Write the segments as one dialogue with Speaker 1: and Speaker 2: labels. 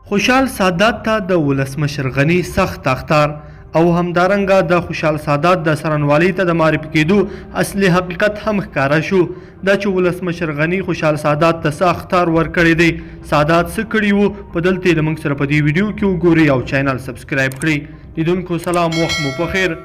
Speaker 1: خوشحال سادات ته د ولسمشر غني سخت اخطار او همدارنګه د خوشحال سادات د څارنوالۍ ته د معرفي کېدو اصلي حقیقت هم ښکاره شو. دا چې ولسمشر غني خوشحال سادات ته څه اخطار ورکړی دی، سادات څه کړي وو، په دلته یې له موږ سره په دې ویډیو کې وګورئ او چینل سبسکرایب کړئ. لیدونکو سلام، وخت مو په خیر.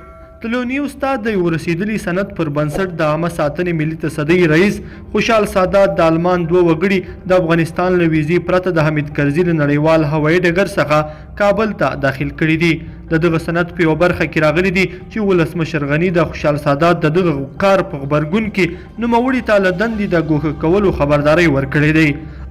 Speaker 1: طلوع نیوز ته د یو رسېدلي سند پر بنسټ د عامه ساتنې ملي تصدۍ رئیس خوشحال سادات د آلمان دوه وګړي د افغانستان له ویزې پرته د حامد کرزي له نړیوال هوایي ډګر څخه کابل ته داخل کړي دي. د دغه سند په یوه برخه کې راغلي دي چې ولسمشر غني د خوشحال سادات د دغه کار په غبرګون کې نوموړي ته له دندې د ګوښه کولو خبرداری ورکړی دی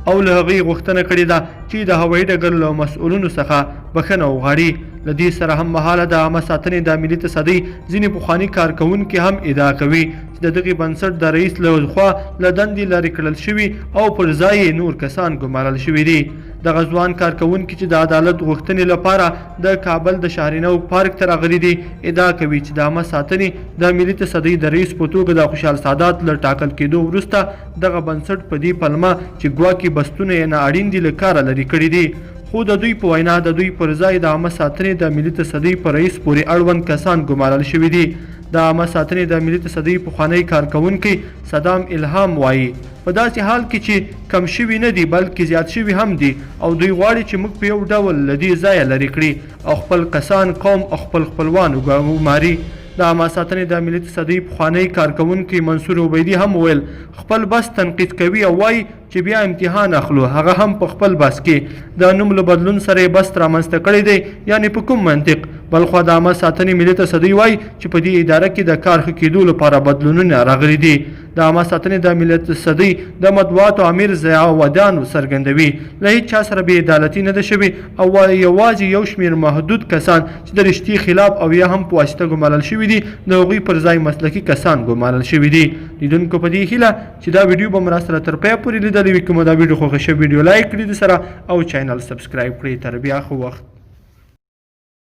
Speaker 1: او له هغه یې غوښتنه کړې ده چې د هوایي ډګر له مسؤلینو څخه بښنه وغواړي. له دې سره هم مهاله د عامه ساتنې د ملي تصدۍ ځینې پخواني کارکوونکي هم ادعا کوي چې د دغې بنسټ د رئیس له خوا له دندې لرې کړل شوي او پر ځای یې نور کسان ګمارل شوي دي. دغه ځوان کارکوونکي چې د عدالت غوښتنې لپاره د کابل د شهرنو پارک ته راغلي دي، ادعا کوي چې د عامه ساتنې د ملي تصدۍ د رئیس په توګه د خوشحال سادات له ټاکل کېدو وروسته دغه بنسټ په دې پلمه چې ګواکې بستونه یې نا اړین دي له کاره لرې کړي دي. خو د دوی په وینا د دوی پر ځای د عامه ساتنې د ملي تصدۍ په رئیس پورې اړوند کسان ګمارل شوي دي. د عامه ساتنې د ملي تصدۍ پخوانی کارکوونکی صدام الهام وايي، په داسې حال کې چې کم شوي نه دي بلکې زیات شوي هم دي او دوی غواړي چې موږ په یو ډول له دې ځایه لرې کړي او خپل کسان، قوم او خپل خپلوان وګماري. د عامه ساتنې د ملي تصدۍ پخوانی کارکوونکی منصور عبیدي هم وویل، خپل بس تنقید کوي او وايي چې بیا امتحان اخلو، هغه هم په خپل بس کې. د نوم له بدلون سره یې بست رامنځته کړی دی، یعنې په کوم منطق؟ بلخوا د عامه ساتنې ملي تصدۍ وايي چې په دې اداره کې د کار ښه کېدو لپاره بدلونونه راغلي دي. د عامه ساتنې د ملي تصدۍ د مطبوعاتو امیر ضیا ودان څرګندوي، له هیڅ چا سره بې عدالتي نه ده شوې او وايي یوازې یو شمېر محدود کسان چې د رشتې خلاف او یا هم په واسطه ګمارل شوي دي، د هغوی پر ځای مسلکي کسان ګمارل شوي دي. لیدونکو په دې هیله چې دا ویډیو به مو راسره تر پایه پورې لیدلې وي. که مو دا ویډیو خوښه شوه، ویډیو لایک کړئ د سره او چینل سبسکرایب کړئ. تر بیا ښه وخت.